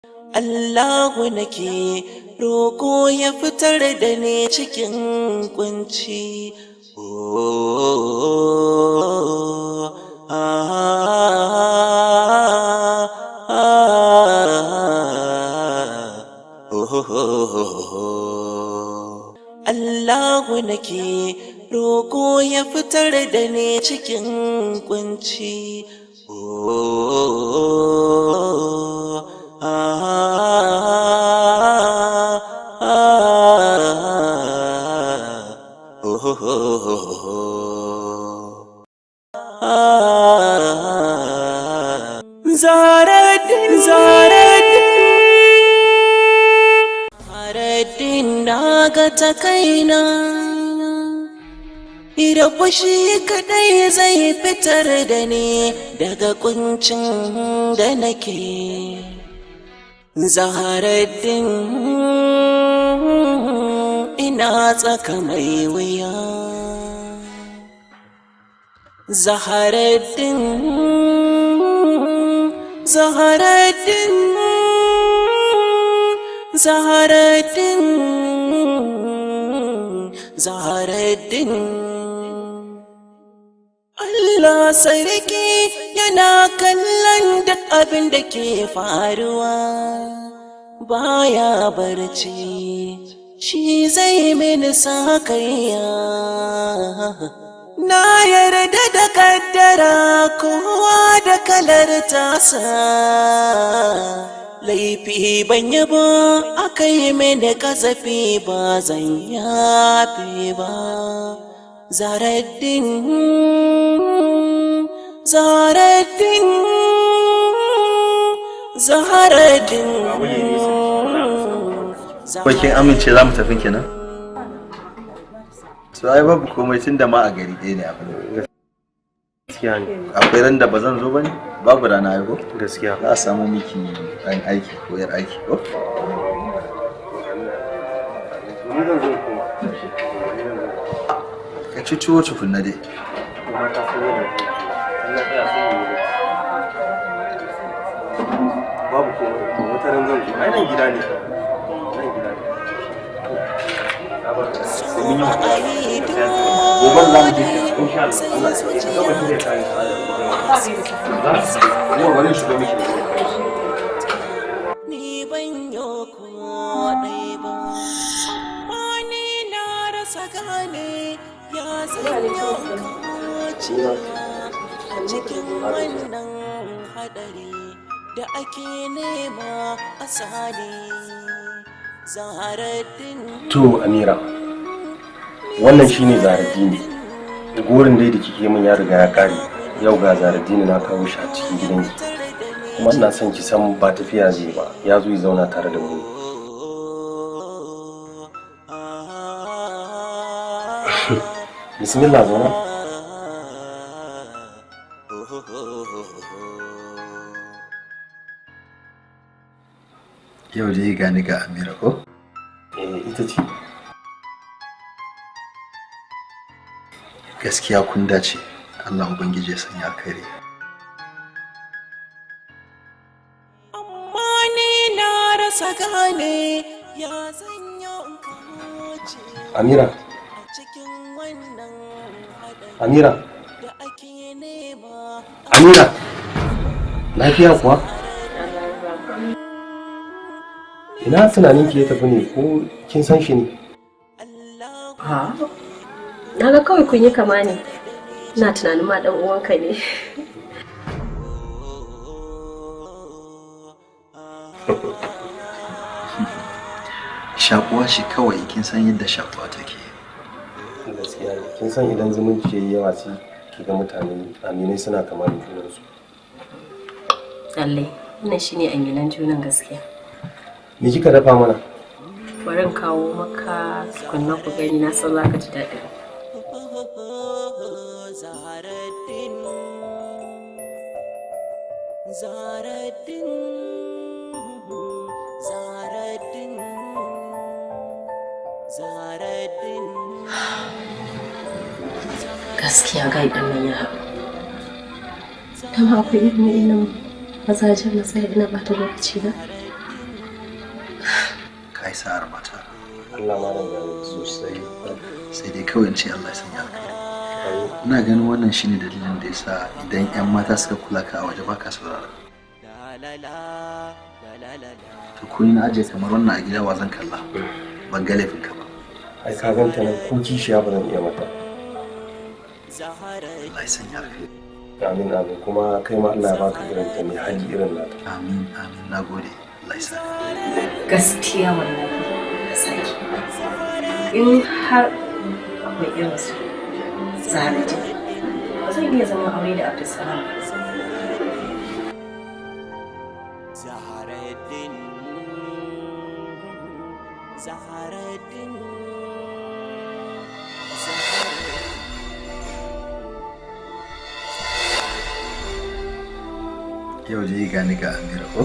Allahu nake roko ya fitar da ni cikin kunci. Oh, ah, ah, oh, oh. Allahu nake roko ya fitar da ni cikin kunci. Oh, ah, ah, oh, ah. Zaharaddin, Zaharaddin, Zaharaddin, na ga ta kaina. Rabu shi kadai zai fitar da ni daga kuncin da nake. Zaharaddin, ina tsaka mai wuya. Zaharaddin, Zaharaddin, Zaharaddin, Zaharaddin. Allah sarki yana kallon duk abin da ke faruwa, baya barci, shi zai mini sakayya. Na yarda da kaddara, kowa da kalar tasa. Laifi ban yi ba aka yi mini kazafi, ba zan yafe ba. Zaharaddin, Zaharaddin, Zaharaddin. Ko kin amince za mu tafi kenan? To ai babu komai, tun da ma a gari ɗaya ne abin. Gaskiya ne. Akwai ran da ba zan zo ba ne? Babu rana ai ko? Gaskiya. Za a samu miki ɗan aiki ko yar aiki ko? Ni zan zo koma. Ka ci tuwo tukunna dai. Kuma ka san yadda in na tsaya sai in yi bacci. Babu komai, to wata ran zan zo. Ai nan gida ne. Nan gida ne. Na bar ka. Sai mun yi magana. Gobe za mu je kenan. Insha Allah. Allah ya gama shirya kayan ka. Za kuma bari in shigo miki da ruwa. Ni ban yi ko ɗai ba, amma ni na rasa gane ya zan yi kauce a cikin wannan hadari da ake nema a sani. Zaharaddin. To Amira, wannan shine Zaharaddini. Gorin dai da kike min ya riga ya kare. Yau ga Zaharaddini na kawo shi a cikin gidanki. Kuma ina son ki san ba tafiya zai ba, ya zo ya zauna tare da mu. Bismillah, zauna. Yau dai gani ga Amira ko? Eh, ita ce. Gaskiya kun dace. Allah Ubangiji ya sanya alkhairi. Amma ni na rasa gane ya zan yi kauce Amira, a cikin wannan hadari Amira, da ake nema. Amira. Lafiya kuwa? Ina tunanin ki ya tafi ne, ko kin san shi ne? Ha? Na ga kawai kun yi kama ne. Ina tunanin ma dan uwanka ne. Shakuwa shi kawai, kin san yadda shakuwa take. Gaskiya ne. Kin san idan zumunci yayi yawa sai ki ga mutane aminai suna kama da junansu. Lallai, wannan shine aminan junan gaskiya. Me kika dafa mana? Bari in kawo maka tukunna ku gani, na san za ka ji daɗi. Zaharaddin, Zaharaddin, Zaharaddin, Zaharaddin. Gaskiya gai ɗin nan ya haɗu. Dama akwai irin wa'innan mazajen na tsaya ina ɓata lokaci na. Kai sa'ar mata. Allah malam ya sosai. Sai dai kawai in ce Allah ya sanya alkhairi. Ina ganin wannan shine dalilin da yasa idan 'yan mata suka kula ka a waje baka saurara. To ko ni na ajiye kamar wannan a gida, wa zan kalla? Ban ga laifin ka ba. Ai ka ganta nan, ko kishiya ba zan iya mata. Allah ya sanya alkhairi. Amin, amin. Kuma kai ma Allah ya baka irin ta, mai hali irin nata. Amin, amin. Nagode. Allah ya saka. Gaskiya wallahi ka sake. In har akwai irin su Zaharatu, ba zan iya zama aure da Abdulsalam ba. Zaharaddin, Zaharaddin, Zaharaddin. Yau dai gani ga Amira ko?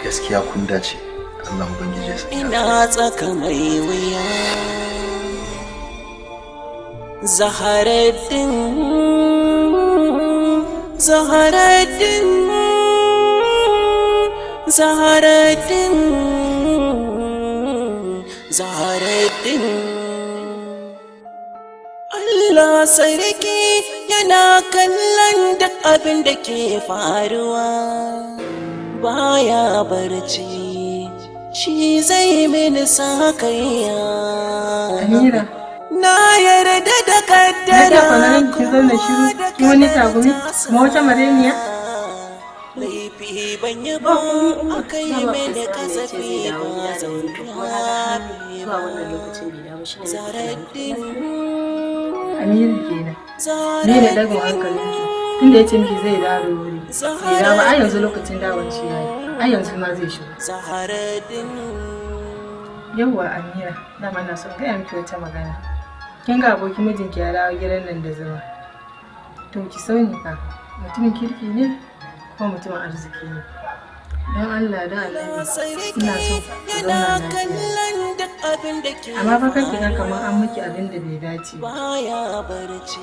Gaskiya kun dace. Allah Ubangiji ya sanya. Ina tsaka mai wuya, Zaharaddin, Zaharaddin, Zaharaddin, Zaharaddin. Allah sarki yana kallon duk abin da ke faruwa, baya barci, shi zai mini sakayya. Amira, Na yarda da na kaddara. ta kwanarin ki zauna shiru, ki wani tagumi, ma wata mareniya? Laifi ban yi Ba ba, komai Umma, aka yi dama mini Abdulsalam ya ce zai kasafi, dawo ba gida da zan wuri, to kuma kaga har yafe zuwa ba. wannan lokacin bai dawo, shine nake Zaharaddin. tunanin. Amira kenan. Me da dagon hankalinki? Tunda ya ce miki zai dawo da wuri. Bai dawo ba, ai yanzu lokacin dawon shi yayi. Ai yanzu ma zai shigo. Zaharaddin. Yawwa Amira, dama na son gaya miki wata magana. Kin ga abokin mijinki ya dawo gidan nan da zama. To ki sani fa, mutumin kirki ne kuma mutumin arziki ne. Don Allah don Annabi, Sarki ina so ku yana zauna lafiya. kallon duk abin da ke Amma fa kar ki ga kamar an miki abin da bai dace ba. baya barci,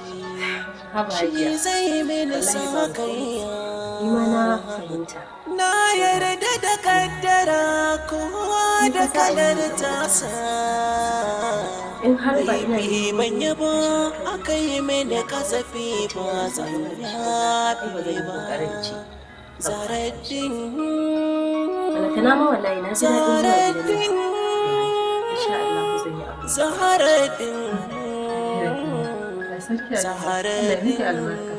Haba shi Hajiya, zai mini wallahi babu komai. sakayya. Ni ma na fahimta. Na yarda da kaddara, kowa Ni da fa sa'an kalar nan zan tasa. In har ba ina Laifi neman ban yi ba, tashin hankali aka yi mini ya kamata kasafi, mutum ba yana zan zuwa da shi ba, ai ba zan yafe yi ba. kokarin ce zan fara da shi. Zaharaddin. Balantana ma wallahi na ji daɗin zuwa gidan nan. Zaharaddin. Insha Allah zan yi abu. Zaharaddin. Amira kenan. Allah sarki Amira, Allah ya miki albarka.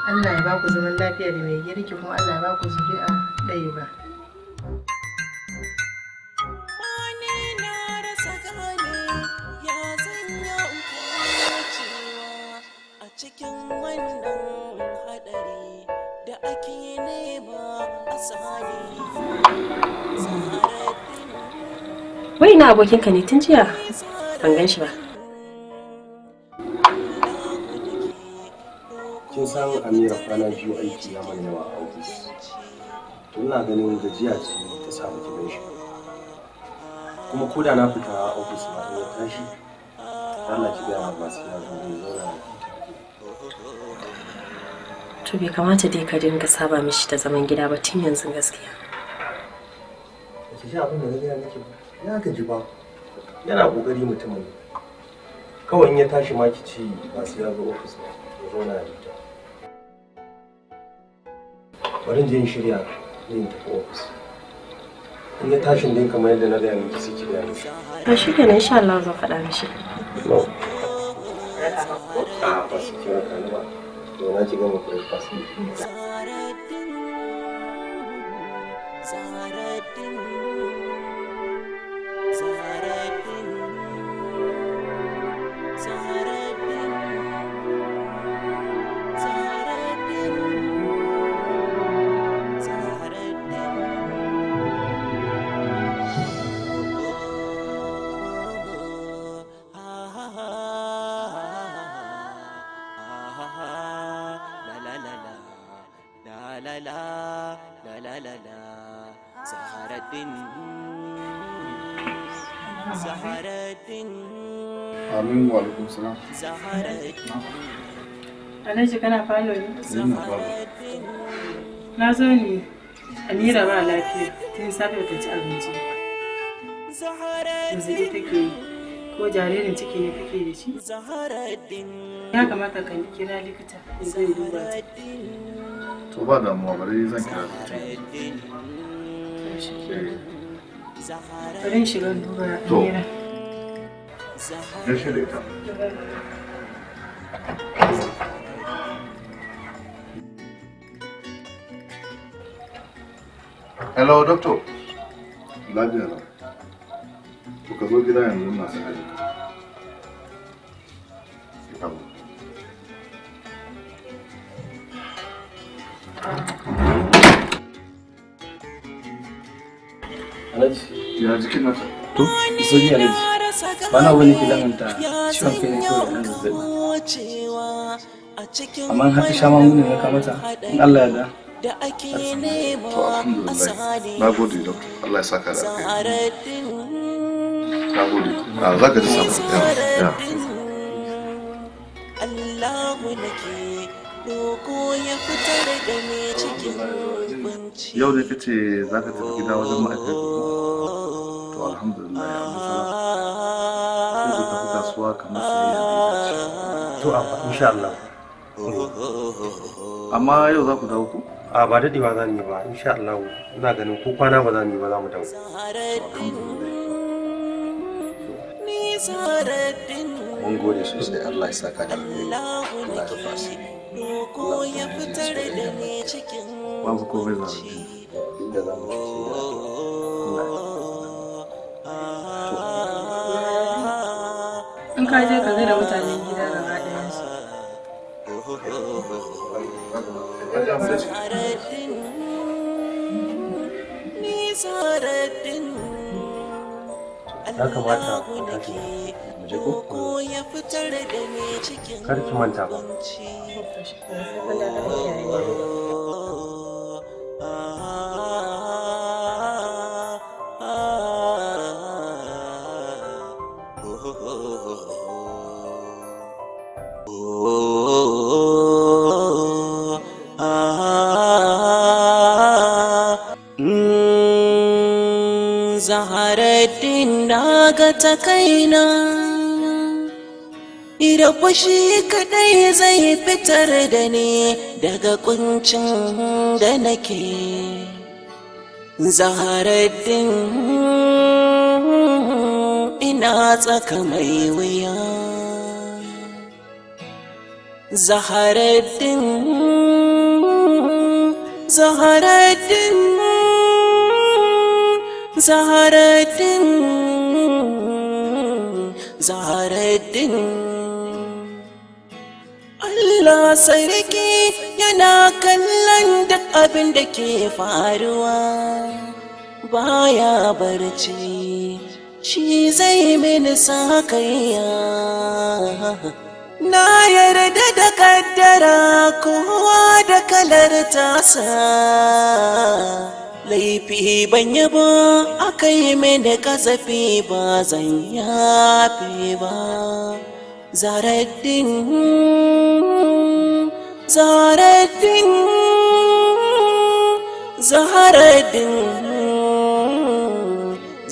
Allah ya ba ku zaman lafiya da mai girki, kuma Allah ya ba ku zuri'a ɗaya ba. Wani na rasa gane ya sanya in kaucewa a cikin wannan hadari da ake nema a sani. Zaharaddin. Wai ina abokinka ne? Tun jiya ban gan shi ba. Kin san Amira, kwana biyu aiki ya mana yawa a ofis. To ina ganin gajiya ce ta sa baki gan shi ba. Kuma ko da na fita ofis ma, in ya tashi, Allah ki gaya ma sai ya zo zai zauna ya huta. To bai kamata dai ka dinga saba mishi da zaman gida ba tun yanzu gaskiya. Ki ji abin da na gaya miki ba. Ya gaji ba. Yana kokari mutumin. Kawai in ya tashi ma ki ce ba sai ya zo ofis ba, ya zauna ya huta. Bari in je in shirya ne in tafi ofis. In ya tashin dai, kamar yadda na gaya miki, sai ki gaya mishi. To shi kenan, insha Allah zan faɗa mishi. No. A ba su kira ka ni ba. To na ki gama breakfast. Zaharaddin, Zaharaddin, Zaharaddin, Zaharaddin, Zaharaddin, Zaharaddin. Ha ha ha ha ha, la la la la la la la la la la la. Zaharaddin, Zaharaddin. Amin, wa alaikum salam. Zaharaddin. Alhaji, kana falo ne? Ina falo. Na zo ne, Amira ba lafiya, tun safe ta ci abinci ba. Zazzaɓi take yi, ko jaririn ciki ne take da shi? Ya kamata ka kira likita ya zo ya duba ta. To, ba damuwa, bari zan kira likita. To, shi kenan. Bari in shiga in duba To. Amira. Gaishe da ita. Hello, doctor. Lafiya lau. To, ka zo gida yanzu, ina son ganin ka. Sai ka zo. Alhaji. Ya jikin nata? To, sauki, Alhaji. Ba na wani ke lamanta ciwon kai ne kawai da ɗan zazzaɓi. Amma in har ta sha magungunan ya kamata, in Allah ya yarda. Da ake nema. To, alhamdulillah. Na gode, doctor. Allah ya saka da alkhairi. Na gode. Ah, za ka ji samu. Ya. Allahu nake roko ya fitar da ni cikin kunci. Yau da kace za ka tafi gida wajen ma'aikata. To, alhamdulillah, ya amsa. Sai ku tafi kasuwa kamar sayayya da ya dace. To abba, insha Allah. Amma yau za ku dawo ku? A ba daɗewa za mu yi ba, insha Allah. Ina ganin ko kwana ba za mu yi ba, za mu dawo. Ni Zaharaddin. Mun gode sosai, Allah ya saka da alheri. Allahu Allah ya rufa nake asiri. roko ya fitar da ni cikin Babu komai, Zaharaddin. Inda za mu ci sai da addu'a. In ka je ka gaida mutanen gida gaba ɗayansu. Zaharaddin, ni Zaharaddin. Ya kamata ku tashi. Mu je ko? Roko ya fitar da ni cikin Kar ki manta ba. kunci. To, shi kenan, sai kun dawo da kiyaye. Zaharaddin, na ga ta kaina. Ira fushi kadai zai fitar da ni daga kuncin da nake. Zaharaddin, ina tsaka mai wuya. Zaharaddin, Zaharaddin, Zaharaddin, Zaharaddin. Allah sarki yana kallon duk abin da ke faruwa, baya barci, shi zai mini sakayya. Na yarda da kaddara, kowa da kalar tasa. Laifi ban yi ba aka yi mini kasafi, ba zan yafe ba. Zaharaddin, Zaharaddin, Zaharaddin,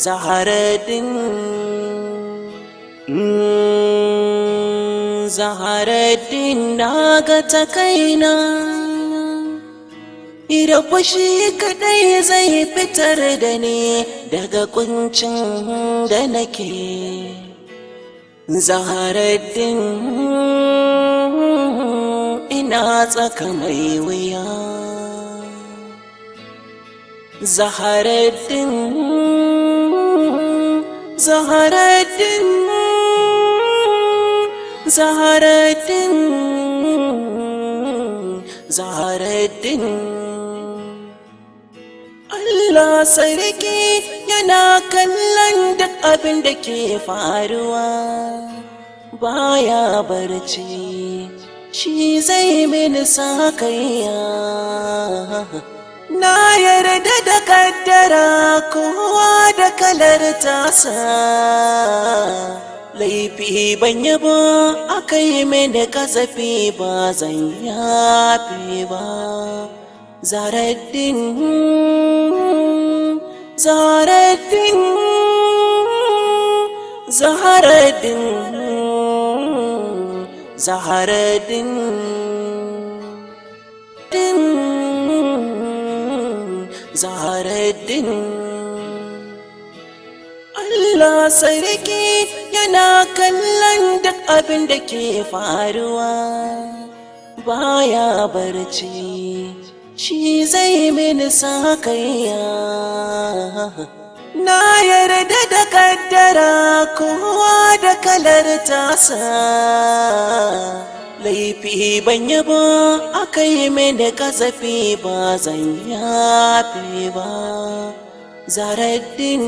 Zaharaddin. Zaharaddin, na ga ta kaina. Ira fushi kadai zai fitar da ni daga kuncin da nake. Zaharaddin, ina tsaka mai wuya. Zaharaddin, Zaharaddin, Zaharaddin, Zaharaddin. Allah sarki yana kallon duk abin da ke faruwa, baya barci, shi zai mini sakayya. Na yarda da kaddara, kowa da kalar tasa. Laifi ban yi ba, aka yi mini kasafi, ba zan yafe ba. Zaraddin, Zaraddin, Zaharaddin, Zaharaddin din, Zaharaddin. Allah sarki yana kallon duk abin da ke faruwa, baya barci, shi zai mini sakayya. Na yarda da kaddara, kowa da kalar tasa. Laifi ban yi ba, aka yi mini kasafi, ba zan yafe ba. Zaraddin.